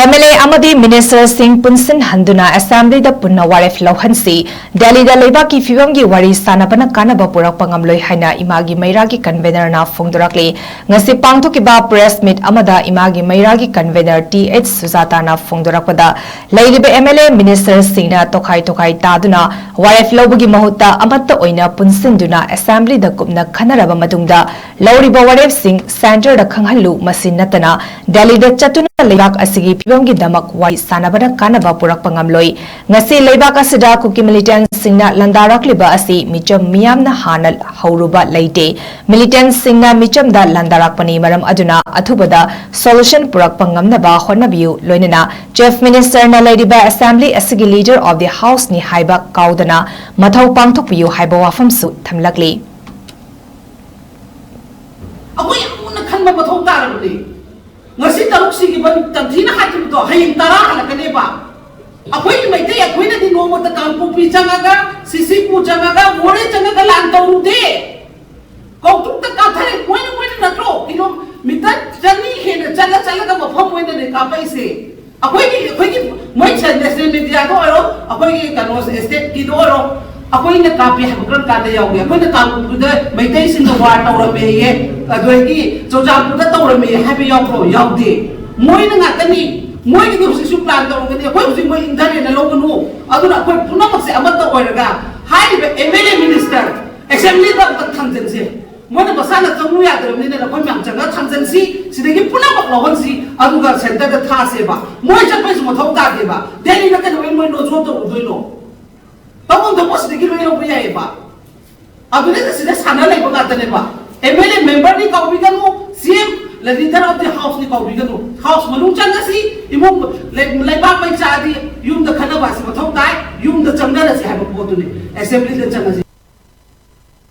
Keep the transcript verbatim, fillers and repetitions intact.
M L A ꯑꯃꯗꯤ ꯃꯤꯅꯤꯁꯇꯔꯁꯤꯡ ꯄꯨꯟꯁꯤꯟꯍꯟꯗꯨꯅ ꯑꯦꯁꯦꯝꯕ꯭ꯂꯤꯗ ꯄꯨꯟꯅ ꯋꯥꯔꯦꯞ ꯂꯧꯍꯟꯁꯤ꯫ ꯗꯦꯜꯂꯤꯗ ꯂꯩꯕꯥꯛꯀꯤ ꯐꯤꯕꯝꯒꯤ ꯋꯥꯔꯤ ꯁꯥꯟꯅꯕꯅ ꯀꯥꯟꯅꯕ ꯄꯨꯔꯛꯄ ꯉꯝꯂꯣꯏ ꯍꯥꯏꯅ ꯏꯃꯥꯒꯤ ꯃꯩꯔꯥꯒꯤ ꯀꯟꯚꯦꯅꯔꯅ ꯐꯣꯡꯗꯣꯔꯛꯂꯤ꯫ ꯉꯁꯤ ꯄꯥꯡꯊꯣꯛꯈꯤꯕ ꯄ꯭ꯔꯦꯁ ꯃꯤꯠ ꯑꯃꯗ ꯏꯃꯥꯒꯤ ꯃꯩꯔꯥꯒꯤ ꯀꯟꯚꯦꯅꯔ ꯇꯤ ꯑꯩꯆ ꯁꯨꯖꯥꯇꯥꯅ ꯐꯣꯡꯗꯣꯔꯛꯄꯗ, ꯂꯩꯔꯤꯕ ꯑꯦꯝ ꯑꯦꯜ ꯑꯦ ꯃꯤꯅꯤꯁꯇꯔꯁꯤꯡꯅ ꯇꯣꯈꯥꯏ ꯇꯣꯈꯥꯏ ꯇꯥꯗꯨꯅ ꯋꯥꯔꯦꯞ ꯂꯧꯕꯒꯤ ꯃꯍꯨꯠꯇ ꯑꯃꯠꯇ ꯑꯣꯏꯅ ꯄꯨꯟꯁꯤꯟꯗꯨꯅ ꯑꯦꯁꯦꯝꯕ꯭ꯂꯤꯗ ꯀꯨꯞꯅ ꯈꯟꯅꯔꯕ ꯃꯇꯨꯡꯗ ꯂꯧꯔꯤꯕ ꯋꯥꯔꯦꯞꯁꯤꯡ ꯁꯦꯟꯇꯔꯗ ꯈꯪꯍꯜꯂꯨ꯫ ꯃꯁꯤ ꯅꯠꯇꯅ ꯗꯦꯜꯂꯤꯗ ꯆꯠꯇꯨꯅ ꯂꯩꯕꯥꯛ ꯑꯁꯤꯒꯤ ꯐꯤꯕꯝꯒꯤꯗꯃꯛ ꯋꯥꯔꯤ ꯁꯥꯟꯅꯕꯅ ꯀꯥꯟꯅꯕ ꯄꯨꯔꯛꯄ ꯉꯝꯂꯣꯏ꯫ ꯉꯁꯤ ꯂꯩꯕꯥꯛ ꯑꯁꯤꯗ ꯀꯨꯀꯤ ꯃꯤꯂꯤꯇꯦꯟꯠꯁꯤꯡꯅ ꯂꯥꯟꯗꯥꯔꯛꯂꯤꯕ ꯑꯁꯤ ꯃꯤꯆꯝ ꯃꯤꯌꯥꯝꯅ ꯍꯥꯟꯅ ꯍꯧꯔꯨꯕ ꯂꯩꯇꯦ꯫ ꯃꯤꯂꯤꯇꯦꯟꯠꯁꯤꯡꯅ ꯃꯤꯆꯝꯗ ꯂꯥꯟꯗꯥꯔꯛꯄꯅꯤ, ꯃꯔꯝ ꯑꯗꯨꯅ ꯑꯊꯨꯕꯗ ꯁꯣꯂꯨꯁꯟ ꯄꯨꯔꯛꯄ ꯉꯝꯅꯕ ꯍꯣꯠꯅꯕꯤꯌꯨ꯫ ꯂꯣꯏꯅꯅ ꯆꯤꯐ ꯃꯤꯅꯤꯁꯇꯔꯅ ꯂꯩꯔꯤꯕ ꯑꯦꯁꯦꯝꯕ꯭ꯂꯤ ꯑꯁꯤꯒꯤ ꯂꯤꯗꯔ ꯑꯣꯐ ꯗꯤ ꯍꯥꯎꯁꯅꯤ ꯍꯥꯏꯕ ꯀꯥꯎꯗꯅ ꯃꯊꯧ ꯄꯥꯡꯊꯣꯛꯄꯤꯌꯨ ꯍꯥꯏꯕ ꯋꯥꯐꯝꯁꯨ ꯊꯝꯂꯛꯂꯤ꯫ ꯑꯩꯈꯣꯏ ꯌꯥꯝ ꯃꯨꯟꯅ ꯈꯟꯕ ꯃꯊꯧ ꯇꯥꯔꯕꯅꯤ꯫ ꯉꯁꯤ ꯇꯔꯨꯛ ꯁꯤꯈꯤꯕ ꯇꯝꯊꯤꯅ ꯍꯥꯠꯈꯤꯕꯗꯣ ꯍꯌꯦꯡ ꯇꯔꯥ ꯍꯜꯂꯛꯀꯅꯦꯕ꯫ ꯑꯩꯈꯣꯏꯒꯤ ꯃꯩꯇꯩ ꯑꯩꯈꯣꯏꯅꯗꯤ ꯅꯣꯡꯃꯇ ꯀꯥꯡꯄꯣꯛꯄꯤ ꯆꯪꯉꯒ, ꯁꯤꯁꯤꯄꯨ ꯆꯪꯉꯒ, ꯃꯣꯔꯦ ꯆꯪꯉꯒ ꯂꯥꯟ ꯇꯧꯔꯨꯗꯦ꯫ ꯀꯧꯇ꯭ꯔꯨꯛꯇ ꯀꯥꯞꯊꯔꯦ꯫ ꯃꯣꯏꯅ, ꯃꯣꯏꯅ ꯅꯠꯇ꯭ꯔꯣ ꯀꯤꯂꯣꯃꯤꯇꯔ ꯆꯅꯤ ꯍꯦꯟꯅ ꯆꯠꯂ ꯆꯠꯂꯒ ꯃꯐꯝ ꯑꯣꯏꯅꯅꯦ ꯀꯥꯞꯄꯛꯏꯁꯦ꯫ ꯑꯩꯈꯣꯏꯒꯤ, ꯑꯩꯈꯣꯏꯒꯤ ꯃꯣꯏ ꯅꯦꯁꯅꯦꯜ ꯃꯦꯗꯤꯌꯥꯗ ꯑꯣꯏꯔꯣ, ꯑꯩꯈꯣꯏꯒꯤ ꯀꯩꯅꯣ ꯁ꯭ꯇꯦꯠꯀꯤꯗ ꯑꯣꯏꯔꯣ, ꯑꯩꯈꯣꯏꯅ ꯀꯥꯞꯄꯤ ꯍꯥꯏꯕ ꯀꯔꯝ ꯀꯥꯟꯗ ꯌꯥꯎꯒꯦ? ꯑꯩꯈꯣꯏꯅ ꯀꯥꯡꯄꯣꯛꯄꯤꯗ ꯃꯩꯇꯩꯁꯤꯡꯅ ꯋꯥꯔ ꯇꯧꯔꯝꯃꯦꯌꯦ, ꯑꯗꯒꯤ ꯆꯨꯔꯆꯥꯟꯄꯨꯔꯗ ꯇꯧꯔꯝꯃꯦ ꯍꯥꯏꯕ ꯌꯥꯎꯕ꯭ꯔꯣ? ꯌꯥꯎꯗꯦ꯫ ꯃꯣꯏꯅ ꯉꯥꯛꯇꯅꯤ꯫ ꯃꯣꯏꯒꯤꯗꯤ ꯍꯧꯖꯤꯛꯁꯨ ꯄ꯭ꯂꯥꯟ ꯇꯧꯔꯝꯒꯅꯤ꯫ ꯑꯩꯈꯣꯏ ꯍꯧꯖꯤꯛ ꯃꯣꯏ ꯏꯟꯗꯔꯦꯅ ꯂꯧꯒꯅꯨ꯫ ꯑꯗꯨꯅ ꯑꯩꯈꯣꯏ ꯄꯨꯝꯅꯃꯛꯁꯦ ꯑꯃꯠꯇ ꯑꯣꯏꯔꯒ ꯍꯥꯏꯔꯤꯕ ꯑꯦꯝ ꯑꯦꯜ ꯑꯦ ꯃꯤꯅꯤꯁꯇꯔ ꯑꯦꯁꯦꯝꯕ꯭ꯂꯤꯗ ꯑꯝꯇ ꯊꯝꯖꯤꯟꯁꯦ꯫ ꯃꯣꯏꯅ ꯃꯁꯥꯅ ꯆꯪꯉꯨ ꯌꯥꯗ꯭ꯔꯕꯅꯤꯅ ꯑꯩꯈꯣꯏ ꯃꯌꯥꯝ ꯆꯪꯉꯒ ꯊꯝꯖꯤꯟꯁꯤ, ꯁꯤꯗꯒꯤ ꯄꯨꯝꯅꯃꯛ ꯂꯧꯍꯟꯁꯤ, ꯑꯗꯨꯒ ꯁꯦꯟꯇꯔꯗ ꯊꯥꯁꯦꯕ꯫ ꯃꯣꯏ ꯆꯠꯄꯩꯁꯨ ꯃꯊꯧ ꯇꯥꯗꯦꯕ꯫ ꯗꯦꯜꯂꯤꯗ ꯀꯩꯗꯧꯕꯩ ꯃꯣꯏ ꯅꯣ ꯖꯣꯟ ꯇꯧꯔꯨꯗꯣꯏꯅꯣ? ꯇꯧꯐꯝ ꯊꯣꯛꯄ ꯁꯤꯗꯒꯤ ꯂꯣꯏ ꯂꯧꯕ ꯌꯥꯏꯌꯦꯕ꯫ ꯑꯗꯨꯅ ꯁꯤꯗ ꯁꯥꯟꯅ ꯂꯩꯕ ꯉꯥꯛꯇꯅꯦꯕ꯫ ꯑꯦꯝ ꯑꯦꯜ ꯑꯦ ꯃꯦꯝꯕꯔꯅꯤ ꯀꯧꯕꯤꯒꯅꯨ, C M leader of the ꯍꯥꯎꯁꯅꯤ ꯀꯧꯕꯤꯒꯅꯨ꯫ ꯍꯥꯎꯁ ꯃꯅꯨꯡ ꯆꯪꯉꯁꯤ, ꯏꯃꯨꯡ ꯂꯩ-, ꯂꯩꯕꯥꯛ ꯃꯩ ꯆꯥꯛꯑꯗꯤ ꯌꯨꯝꯗ ꯈꯟꯅꯕ ꯑꯁꯤ ꯃꯊꯧ ꯇꯥꯏ, ꯌꯨꯝꯗ ꯆꯪꯅꯔꯁꯤ ꯍꯥꯏꯕ ꯄꯣꯠꯇꯨꯅꯤ, ꯑꯦꯁꯦꯝꯕ꯭ꯂꯤꯗ ꯆꯪꯉꯁꯤ꯫